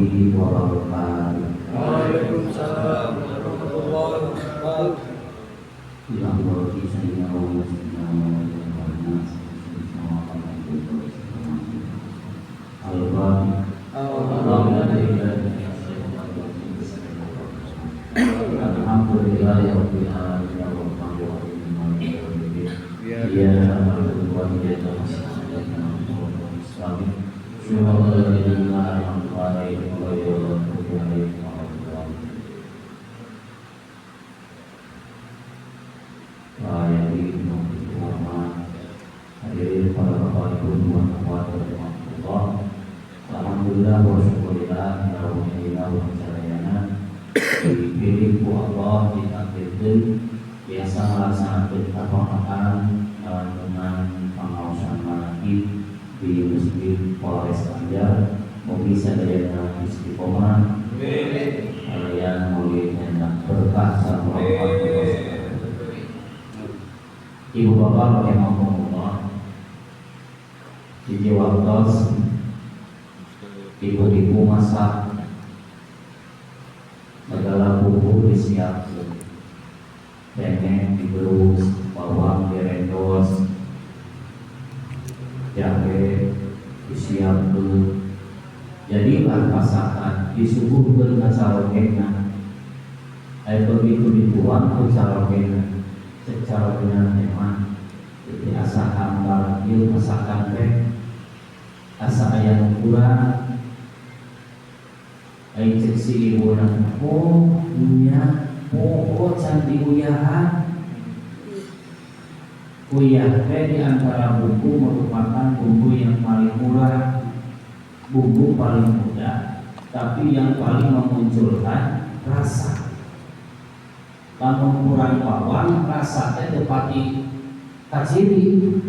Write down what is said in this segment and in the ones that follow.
warahmatullahi wabarakatuh. Waalaikumsalam warahmatullahi wabarakatuh. Ya Allah, sayyidina wa sayyidina Hadirin para bapak ibu warahmatullah. Alhamdulillah wa syukurillah dipilih ku Allah ditakdirkeun biasa melaksanakan ketaatan dengan pengawasan manaqib di Masjid Polres Banjar. Mugi sadayana istiqomah, kalian mulai enak berkah sareng rahmat. Ibu bapak rahimakumullah, hiji waktos ibu-ibu masak, segala bumbu disiapkan, cengek digerus, bawang direndos, jahe disiapkan, jadilah masakan disuguhkan ke carogena. Ayo begitu dituang ke carogena, secara memang jadi asa hambar ieu masakan teh, asa aya kurang. Ai cek si ibuna, "Oh nya, oh can diuyahan." Uyah teh di antara bumbu merupakan bumbu yang paling murah, bumbu paling mudah, tapi yang paling memunculkan rasa. Lamun kurang bawang, rasa teh teu pati kaciri,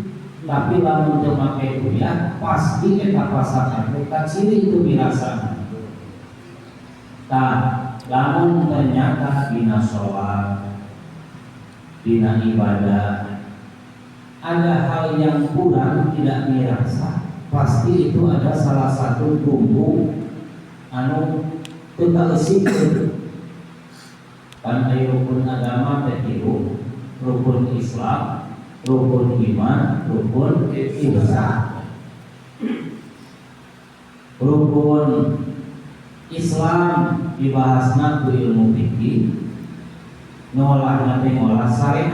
tapi lamun teu make uyah pasti eta pasakan teh kaciri itu dirasana. Tah, lamun ternyata dina sholat, dina ibadah ada hal yang kurang, tidak dirasa, pasti itu ada salah satu bumbu anu teu kaeusikeun. Kan aya rukun agama teh tilu, rukun Islam, rukun iman, rukun ihsan. Rukun Islam dibahasna ku ilmu fikih, ngolahna teh ngolah syariat.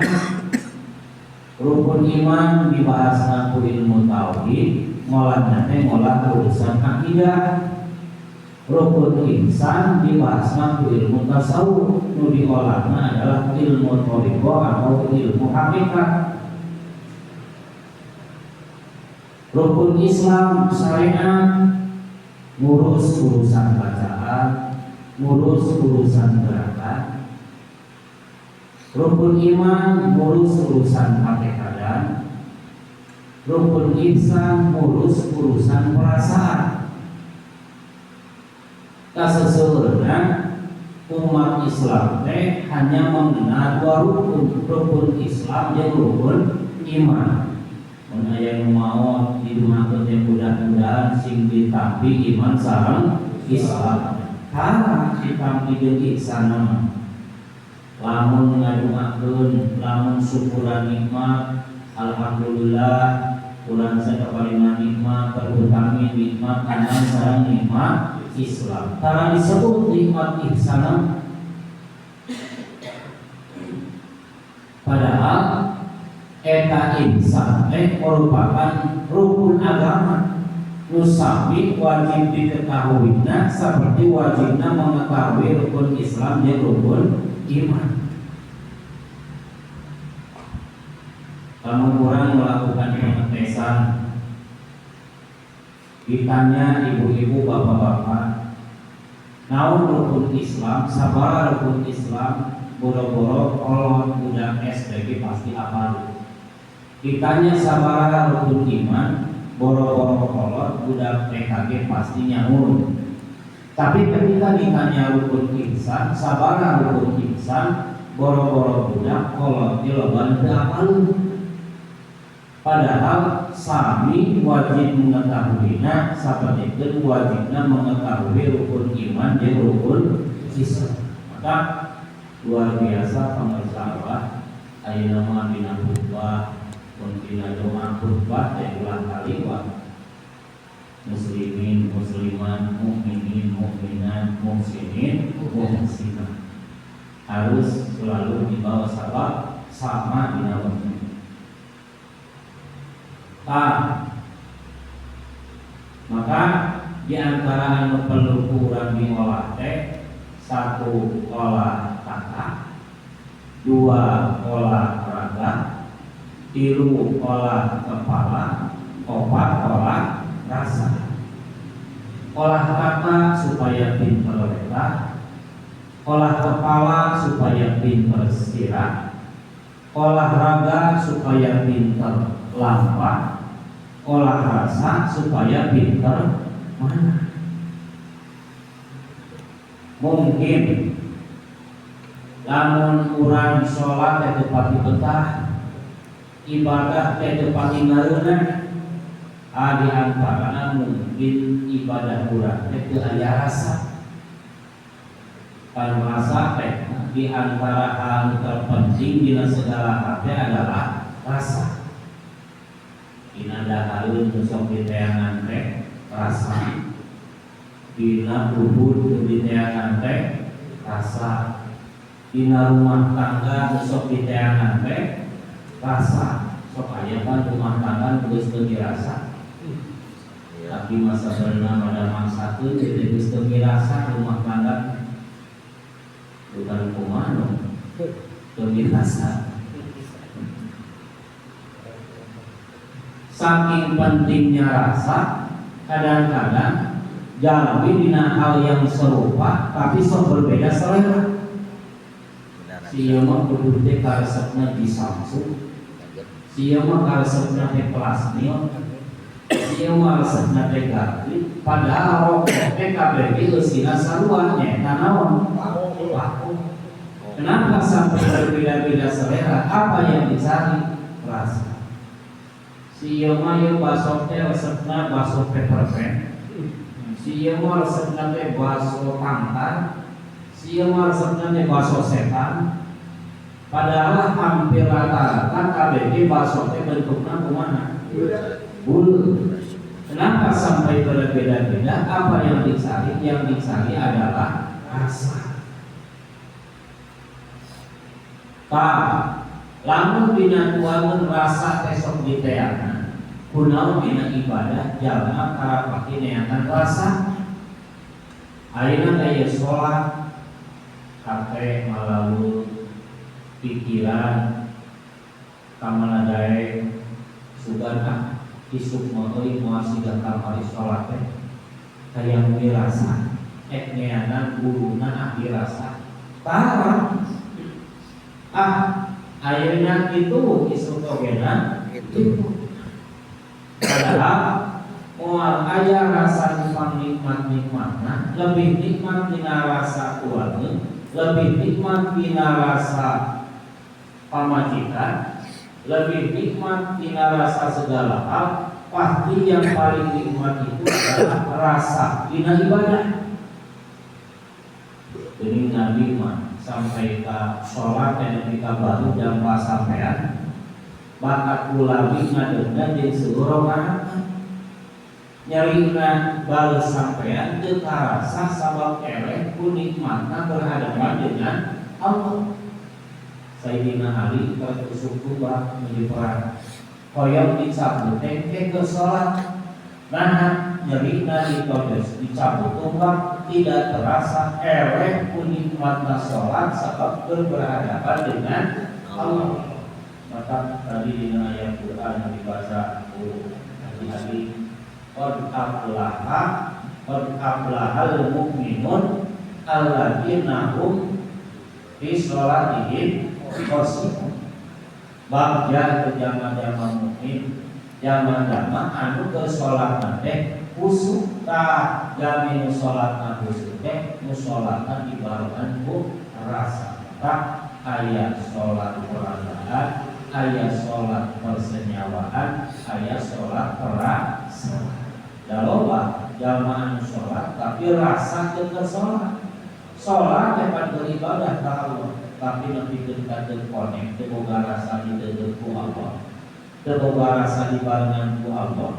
Rukun iman dibahasna ku ilmu tauhid, ngolahna teh ngolah urusan akidah. Rukun ihsan dibahasna ku ilmu tasawuf, nu diolahna adalah ilmu thariqah atau ilmu hakikat. Rukun Islam syariat ngurus urusan bacaan, ngurus urusan gerakan. Rukun iman ngurus urusan patekadan. Rukun ihsan ngurus urusan perasaan. Kaseseueurna umat Islam teh hanya mengenal dua rukun, rukun Islam jeung rukun iman. Mun aya nu maot didumakeun teh mudah-mudahan sing ditampi iman sareng Islam. Tah, ditampi jeung ihsan mah. Lamun ngaduakeun, lamun syukuran nikmat, alhamdulillah urang sakapalina nikmat, terutami nikmat iman sareng nikmat Islam. Tara disebut nikmat ihsan. Padahal eta ihsan teh merupakan rukun agama nu sami wajib diketahuinya seperti wajibna mengetahui rukun Islam dan rukun iman. Kamu kurang melakukan pengetesan, ditanya ibu-ibu, bapak-bapak, naon rukun Islam, sabaraha rukun Islam, boro-boro kolot budak SDG pasti apal. Ditanya sabaraha rukun iman, boro-boro kolot budak TKG pasti nyaur. Tapi ketika ditanya rukun ihsan, sabaraha rukun ihsan, boro-boro budak kolot di loba teu apal. Padahal sami wajib mengetahuinya, sapertikeun wajibna mengetahui rukun iman jeung rukun Islam. Maka luar biasa pemirsa Allah, ayeuna mah dina khutbah, mun dina doa khutbah teh ulah kaliwat muslimin, muslimat, mukminin, mukminat, muhsinin, muhsinat harus selalu dibawa sabab sama dina waktu. Tah, maka di antara anu perlu kurang diolah teh satu olah kata, dua olah raga, tilu olah kepala, opat olah rasa. Olah kata supaya pinter letah, olah kepala supaya pinter sirah, olah raga supaya pinter lampah, olah rasa supaya pinter mana. Mungkin lamun urang sholat teh teu pati betah, ibadah teh teu pati ngareunah, di antarana mungkin ibadah urang teh teu aya rasa. Kan rasa teh di antara hal terpenting dina segala hal teh adalah rasa. Dina dahareun nu sok diteangan teh rasa, dina ubud nu diteangan teh rasa, dina rumah tangga nu sok diteangan teh rasa. Sok aya kan rumah tangga nu geus teu dirasa, tapi masa berenang pada masa itu jadi geus teu mirasa rumah tangga, bukan kumaha teu mirasa. Saking pentingnya rasa, kadang-kadang jalmi dina hal yang serupa tapi sok berbeda selera. Si ieu mah kudu teh karesepna di Samsung, si ieu mah karesepna teh Plasmil, si ieu mah resepna teh Garmin, padahal rokok teh kabeh ge eusina sarua, nyaeta naon? Paku. Kenapa sampai berbeda-beda selera? Apa yang dicari? Rasa. Si ieu mah ieu baso teh resepna baso peppermint, si ieu mah resepna teh baso tangkar, si ieu mah resepna teh baso setan. Padahal hampir rata-rata KBG baso teh bentukna kumaha? Bulat. Kenapa sampai berbeda-beda? Apa yang dicari? Yang dicari adalah rasa. Tah, lamun dina tuangan rasa teh sok diteangan, kunaon dina ibadah jalma karapati neangan rasa. Ayeuna teh salat hate malalu pikiran kamana daek, sugan ah isuk mah euy moal siga kamari salat teh hayang dirasa ek neangan guruna ah dirasa. Tah, ah ayeuna kitu isuk ogena Gitu. Padahal moal aya rasa nu pangnikmat-nikmatna, lebih nikmat dina rasa tuangeun, lebih nikmat dina rasa pamajikan, lebih nikmat dina rasa segala hal. Pasti yang paling nikmat itu adalah rasa dina ibadah. Jadi Nabi mah sampai ke sholat dan ketika baru jam sampean bakat ulawi ngadegna jeung seueur rakaat nyarina bales sampean teu karasa sabab eleh ku nikmatna berhadapan dengan Allah. Sayyidina Ali tertusuk tumbak menuju perang, hoyong dicabut teh ke sholat, nah nyerina ditodes dicabut tumbak tidak terasa eleh ku nikmatna sholat sabab berhadapan dengan Allah. Maka tadi di ayat Quran yang dibaca Haji qad aflaha qad aflahal mu'minun alladzina hum fi sholatihim khashi'un. Bagja ke jama-jama mukmin, jama-jama anu ke sholatna teh khusyuk. Tah jami nu sholatna khusyuk teh nu sholatna dibarengan ku rasa. Tah aya sholat peragaan, Aya sholat persenyawaan, aya sholat perasaan. Da loba jalma anu sholat tapi rasa teu keur sholat. Sholat teh pan beribadah ka Allah, tapi nepikeun ka teu konek, teu boga rasa diteuteup ku Allah, teu boga rasa dibarengan ku Allah.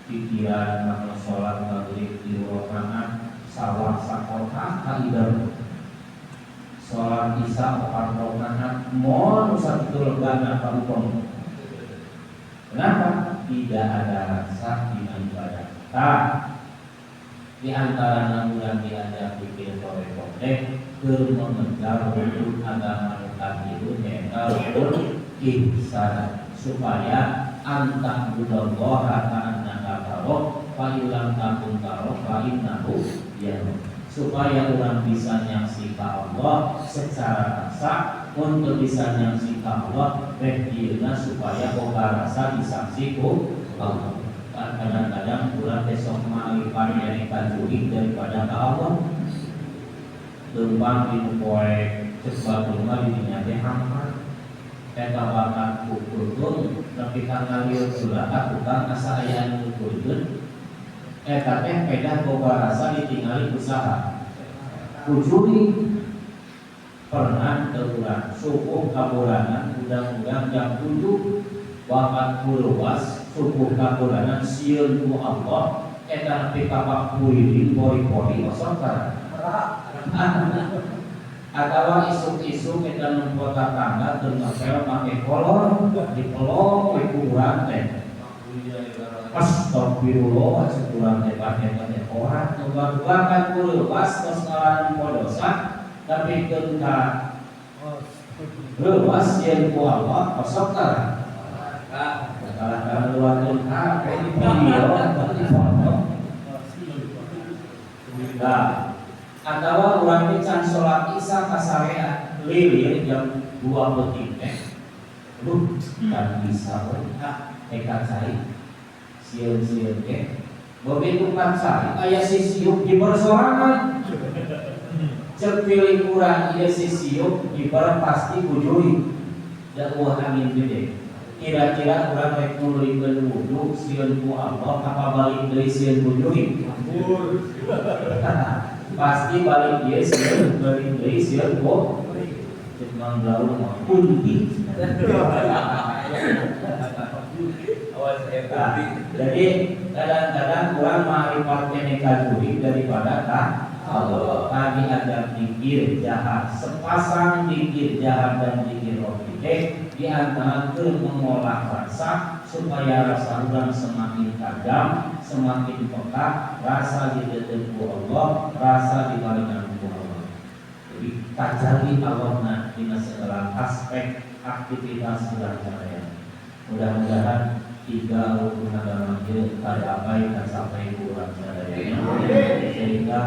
Pikiran kana sholat maghrib di rakaat sawah sakota ka ibadah. Sholat isya 4 rakaat moal sakitu legana ka upama. Kenapa? Tidak ada rasa dina ibadah. Tah, di antara urang diajak pikir toreko teh keur mengejar rukun agama nu katilu nyaeta rukun ihsan, supaya an ta'budallaha ka'annaka tarahu fa illam takun tarahu fa innahu yaraka. Supaya orang bisa nyaksi ka Allah secara rasa, untuk bisa nyaksi ka Allah rek dieuna supaya boga rasa disaksi ku Allah. Kan kadang-kadang urang teh sok ma'rifat nyari kajurig daripada ka Allah. Leumpang di nu poe cek batur mah di dinya teh hampa. Eta bakat kukulkeun nepi ka ngalir heula ka tukang asa aya anu nuturkeun. Eta teh pedah boga rasa ditingali usaha. Ku jurig pernah teu urang subuh kaburanan udang-udang jam 7 wakat kuruwas subuh kaburanan sieun ku Allah eta nepi ka pakuriling pori-pori osok ka. Atawa isuk-isuk eta nempo tatangga teu ngepel make kolor dipelong we ku urang teh. Astagfirullah cek urang teh eta teh orang bakat kuruwas tos ngaran dosa tapi keun ka reuwas sieun ku Allah osok ka. Kalah kalah luarkeun HP di video atau di foto. Nah, atawa urang teh can salat isya kasarean lilir jam 2 peuting teh. Aduh, kan bisa we ah eka cai. Sieun-sieun teh. Begitu kan cai aya si siuk di sorangan. Cek pilih urang ieu si siuk diber pasti ku jurig. Da uah angin gede. Kira-kira urang rek nuluykeun wudu sieun ku Allah apa balik deui sieun ku jurig? Pasti balik ieu sieun balik deui sieun ku cek Mang Galuh mah kunti. Nah, jadi kadang-kadang urang ma'rifat keneh ka jurig daripada ka Allah. Tadi ada dikir jahat, sepasang dikir jahat dan dikir rofi teh di antara keur mengolah rasa supaya rasa urang semakin tajam, semakin peka, rasa diteuteup ku Allah, rasa dibarengan ku Allah. Jadi tajalli Allahna dina segala aspek aktivitas urang sadaya. Mudah-mudahan tiga rukun agama ieu kacapai kacapai ku urang sadaya. Sehingga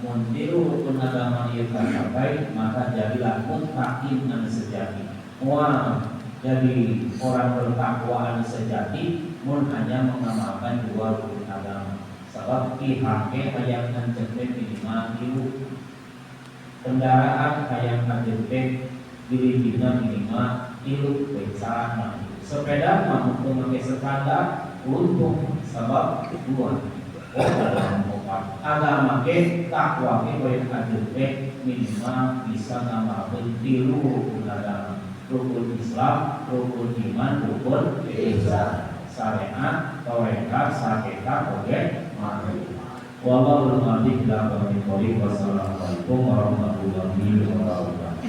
mun tilu rukun agama ieu kacapai maka jadilah muttaqin anu sejati. Moal jadi orang bertakwa anu sejati mun hanya mengamalkan dua rukun agama. Sebab pihak hayang hancur teh minimal tilu. Kendaraan hayang hancur teh dirijina minimal tilu beca. Sepeda mah untuk make standar untuk sebab dua. Oh, empat. Agama ke takwa ke hayang hancur teh minimal bisa ngamalkeun tilu rukun agama. Rukun Islam, rukun iman, rukun ihsan, syariat, tarekat, hakikat, oge, ma'rifat. Wallahu a'lam bishawab. Wassalamualaikum warahmatullahi wabarakatuh.